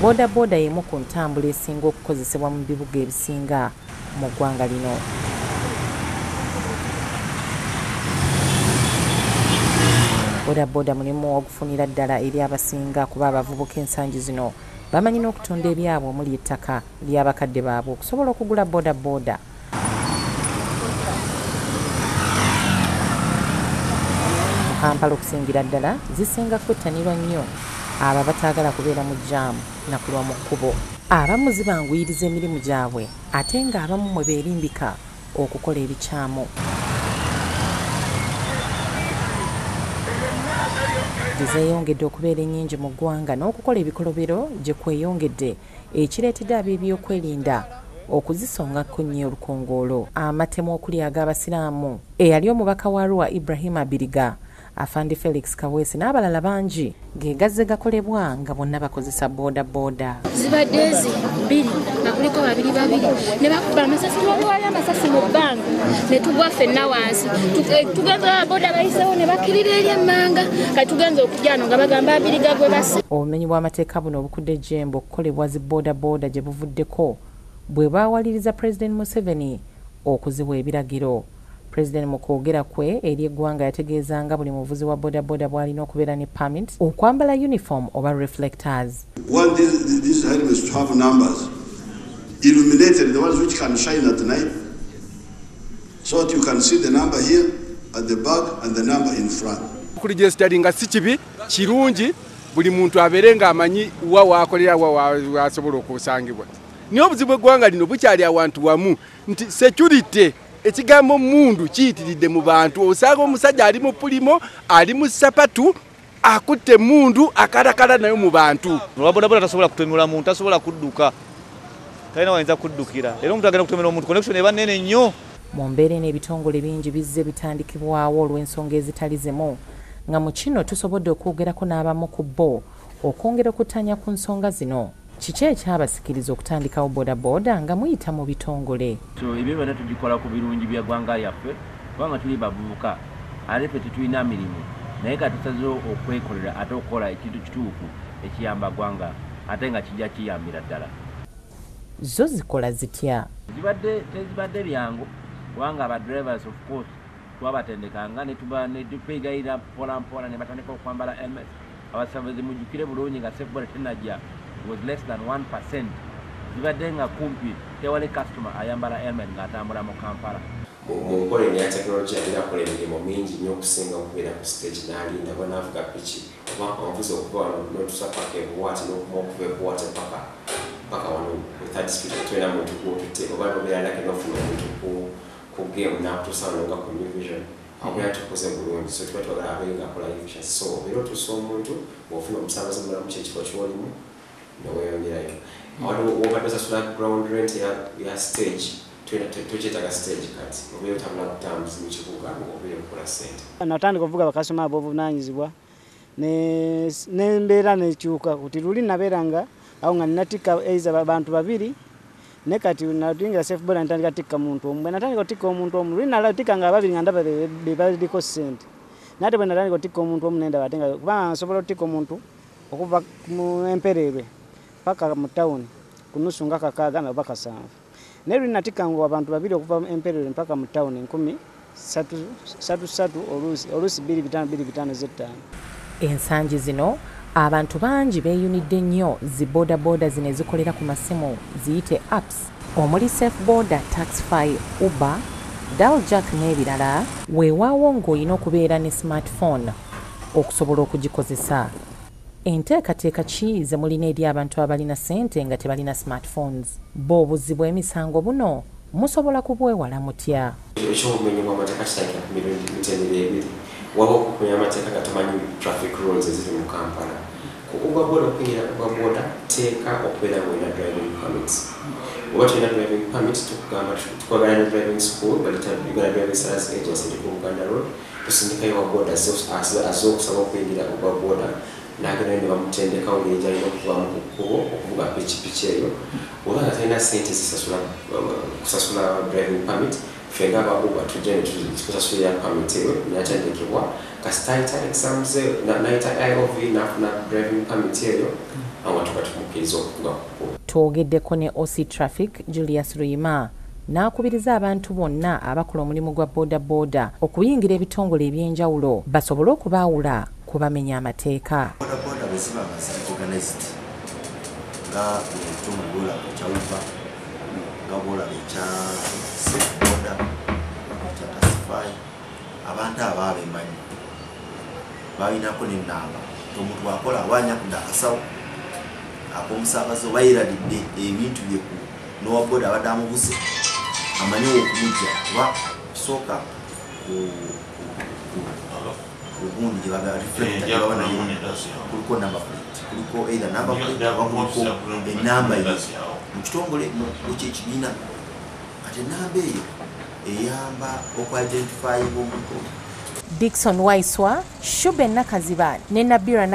Bodaboda y'emu ku ntambula esinga okukozesebwa mu bibuga ebisinga mu ggwanga lino. Bodaboda mulimu ogufunira ddala eri abasinga kuba abavubuka ensangi zino bamanyi n'okutunda ebyabwe omuli ettaka ly'abakadde baabwe okusobola okugula bodaboda. Mu Kampala okusingira ddala zisinga kwettanirwa nnyo abo abataagala kubeera mu jaamu na kulwa mu kkubo. Abamu zibanguyiriza emirimu gyabwe ate ng'abamu mwe beerimbika okukola ebikyamu. Gye zeeyongedde okubeera ennyingi mu ggwanga n'okukola ebikolobero gye kweyongedde ekireetedde ab'ebyokwerinda okuzisongako nnyo olukongoolo. Amatemu okuli ag'Abasiraamu, eyali omubaka wa Arua Ibrahim Abiriga, Afande Felix Kaweesi n'abalala bangi ge gazze gakolebwa nga bonna bakozesa bodaboda. Zibadde ezi bbiri nga kuliko babiri babiri ne bakuba amasasi, waliwo amasasi mu bbanga ne tugwa ffenna wansi. Tugenza boda bayiseewo ne bakkirira eri emmanga, kati tugenza okujja wano nga bagamba Abiriga gwe basse. Obumenyi bw'amateeka buno obukudde ejjembe okukolebwa zi bodaboda gye buvuddeko bwe baawaliriza Pulezidenti Museveni okuziwa ebiragiro. Pulezidenti mu kwogera kwe eri eggwanga yategeeza nga buli muvuzi wa bodaboda bw'alina okubeera ne permit, okwambala uniform oba reflectors. Want these helmets to have numbers illuminated, the ones which can shine at night, so that you can see the number here at the back and the number in front. Okuregisteringa si kibi, kirungi buli muntu abeere ng'amanyi wa waakolera wa waasobola okusangibwa. Naye obuzibu bw'eggwanga lino bukyali awantu wamu nti security ekigambo mundu kiyitiridde mu bantu. Osanga omusajja ali mu pulimo, ali mu sapatu, akutte mundu akalakala nayo mu bantu. Olwa bodaboda tasobola kutemula muntu, tasobola kudduka, talina wayinza kuddukira. Era omuntu agenda kutemera omuntu connection eba nnene nnyo. Mu mbeera eno ebitongole bingi bizze bitandikibwawo olw'ensonga ezitali zimu, nga mu kino tusobodde okwogerako n'abamu ku bo okwongera okutanya ku nsonga zino. Kiki ekyabasikiriza okutandikawo bodaboda nga muyita mu bitongole? So ebyo byonna tugikola ku birungi bya ggwanga lyaffe, kubanga tuli bavubuka ate ffe tetulina mirimu, naye nga tusazeewo okwekolera ate okukola ekintu kituufu ekiyamba ggwanga ate nga kijja kiyambira ddala. Zo zikola zitya? Zibadde tezibadde byangu kubanga aba drivers of course twabatendekanga ne tuba ne twegayirira mpola mpola ne batandika okwambala helmets. Abasabaze mujjukire bulungi nga SafeBoda tenajja was less than 1%. Zibadde nga kumpi tewali customer ayambala helmet ng'atambula mu Kampala. Mu nkola eno eya tekinologiya agenda kukola emirimu mingi nnyo okusinga okubeera ku stage n'alinda oba n'avuga piki oba omuvuzi okuva wano n'otuusa paka e Buwaate n'okuma okuva e Buwaate paka wano ku Third Street tolina muntu gw'otutte oba n'obeera lake n'ofuna omuntu ku game n'akutuusa wano nga ku New Vision. Awo tukoze bulungi, so tuba twagala abeere ng'akola efficiency. So obeera otuusa omuntu bw'ofuna omusaabaze omulala mu kyekifo ky'olimu neweyongerayo. Waliwo wobadde osasula ground rent ya stage, tokyetaaga stage kati obeera otambula butambuzi mu kibuga ng'obeera okukola ssente. Natandika okuvuga bakasoma ab'obuvunaanyizibwa n'embeera nekyuka kuti luli nabeeranga awo nga nnatikka eiza bantu babiri, ne kati natuyingira SafeBoda ntandika tikka muntu omu. Bwe natandika otikka omuntu omu, luli nalatikka nga ababiri nga ndaba be baliko ssente, naye ate bwe natandika otikka omuntu omu nendaba ate nga kubanga nsobola otikka omuntu okuva mu Empereerwe paka mu tawuni ku nusu nga 6 oba 7. Naye luli natikka nga abantu babiri okuva mu Empereerwe mpaka mu tawuni 3,300 oluusi 2,500 2,500 z'ettaano. Ensangi zino abantu bangi beeyunidde nnyo zi bodaboda zino ezikolera ku masimu ziyite apps omuli SafeBoda, Taxify, Uber, Daljack n'ebirala. Weewaawo ng'olina okubeera ne smartphone okusobola okugikozesa. Enteekateeka ki ze mulina eri abantu abalina ssente nga tebalina smartphones? Bo obuzzi bw'emisango buno musobola kubwewala mutya? Ekyobumenyi bw'amateeka kitandikira ku mirundi mitendera ebiri. Waliwo okumenya amateeka nga tomanyi traffic rules eziri mu Kampala. Ku Uber boda, okuyingira Uber boda teeka okubeera ng'olina driving permits. Oba tolina driving permit, tukugamba tukwagala ne driving school balita Uganda Driving Standards Agency eri ku Buganda Road, tusindikayo wa boda azze okusaba okuyingira Uber boda n'agendayo ne bamutendekawo engeri gy'alina okuvaamu ku kkubo okuvuga pikipiki eyo. Oba nga talina ssente kusasula driving permit, Ffe nga aba Uber tujja ne tusasulira permit we n'atendekebwa, kasita ayita exams n'ayita IOV n'afuna driving permit eyo, awo tuba tumukkiriza okuvuga ku kkubo. Twogeddeko ne OC Traffic Julius Luyima n'akubiriza abantu bonna abakola omulimu gwa boodabooda okuyingira ebitongole ebyenjawulo basobole okubaawula ku bamenya amateeka. Boodabooda bwe ziba nga ziri organized nga ebitongole bwolaba ekya Uber, nga bwolaba ekya Safe Boda, ekya Taxify, abantu abo abemanyi balinako n'ennamba nti omuntu bw'akola awanyakudde akasawo ak'omusaabaze oba yeerabidde ebintu bye ku n'owa boda abadde amubuze, amanyi okumujja kuba kisooka ku gundi gye baga reflector gye baba nayo kuliko number plate, kuliko either number plate oba kuliko enamba ye mu kitongole mu kyekibiina. Kati enamba eyo eyamba okuidentifyinga omuntu. Dickson Waiswa, Shube Nakaziba ne Nabira.